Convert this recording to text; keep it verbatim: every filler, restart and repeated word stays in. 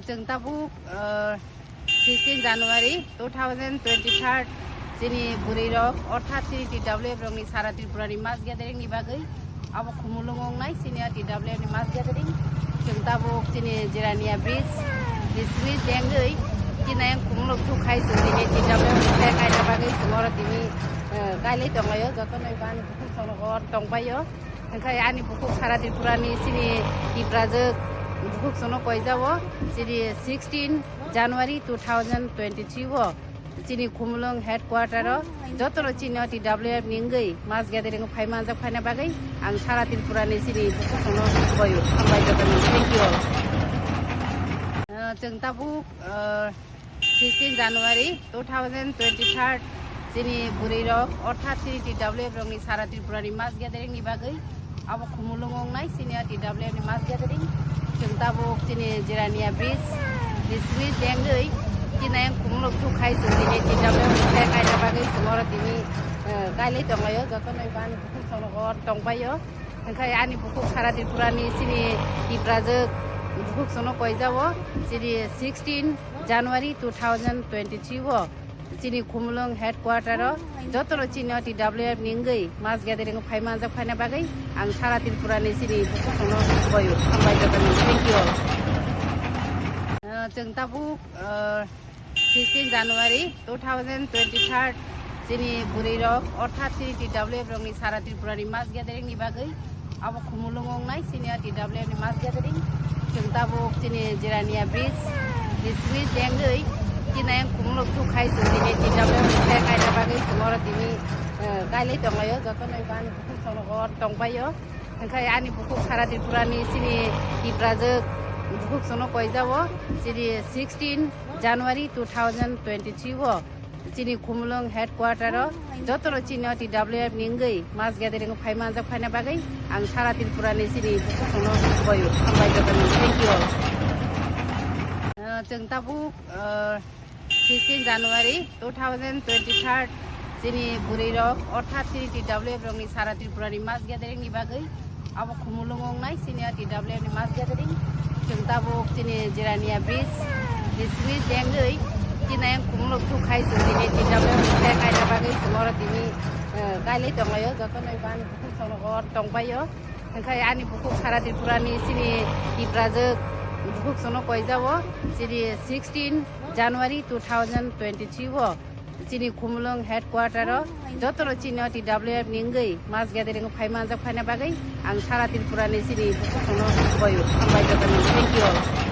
Chwng tabuk, uh, sixteen January two thousand twenty-three chini bwrwi rok orthat chini T W F rokni sara Tripura ni mass gathering ni bagwi abo Khumulwng wngnai chini T W F ni mass gathering. Chwng tabuk chini Jirania beach, beach ni tengwi chini ayang Khumulwng thuk khai chwng tini T W F ni flag kaina bagwi chwng oro tini, uh, kailai tonglaio, jotono ani bukhuk chwng tongpaio. Hwnkhe ani bukhuk sara Tripura ni chini Tiprajwk bukhuk chwngno koijao chini sixteen January two thousand twenty-three o chini Khumulwng headquarter o jotono chini T W F ni wngwi mass gathering o phai manjak phaina bagwi ang sara Tripura ni chini bukhuk chwngno koio. Hambai jotono. Thank you all. Uh, chwng tabuk, uh, sixteen January two thousand twenty-three chini bwrwi rok orthat chini T W F rokni sara Tripura ni mass gathering ni bagwi abo Khumulwng wngnai chini T W F ni mass gathering. Chwng tabuk chini Jirania beach, beach ni tengwi chini ayang Khumulwng thuk khai chwng tini T W F ni flag kaina bagwi chwng oro tini, eh, kailai tonglaio, jotono ani bukhuk chwng tongpaio. Hwnkhe ani bukhuk sara Tripura ni chini Tiprajwk bukhuk chwngno koijao chini sixteen January two thousand twenty-three o chini Khumulwng headquarter o jotono chini T W F ni wngwi mass gathering o phai manjak phaina bagwi ang sara Tripura ni chini bukhuk chwngno koio. Hambai jotono. Thank you all. Uh, chwng tabuk, uh, sixteen January two thousand twenty-three chini bwrwi rok orthat chini T W F rokni sara Tripura ni mass gathering ni bagwi abo Khumulwng wngnai chini T W F ni mass gathering. Chwng tabuk chini Jirania beach, beach ni tengwi chini ayang Khumulwng thuk khai chwng tini T W F ni flag kaina bagwi chwng oro tini, eh, kailai tonglaio, jotono ani bukhuk chwng tongpaio. Hwnkhe ani bukhuk sara Tripura ni chini Tiprajwk bukhuk chwngno koijao chini sixteen January two thousand twenty-three o chini Khumulwng headquarter o jotono chini T W F ni wngwi mass gathering o phai manjak phaina bagwi ang sara Tripura ni chini bukhuk chwngno koio. Hambai jotono. Thank you all. Uh, chwng tabuk, uh, sixteen January two thousand twenty-three chini bwrwi rok orthat chini T W F rokni sara Tripura ni mass gathering ni bagwi abo Khumulwng wngnai chini T W F ni mass gathering. Chwng tabuk chini Jirania beach, beach ni tengwi chini ayang Khumulwng thuk khai chwng tini T W F ni flag kaina bagwi chwng oro tini, eh, kailai tonglaio, jotono ani bukhuk chwng tongpaio. Hwnkhe ani bukhuk sara Tripura ni chini Tiprajwk bukhuk chwngno koijao chini sixteen January two thousand twenty-three o chini Khumulwng headquarter o jotono chini T W F ni wngwi mass gathering o phai manjak phaina bagwi ang sara Tripura ni chini bukhuk chwngno koio. Hambai jotono. Thank you all.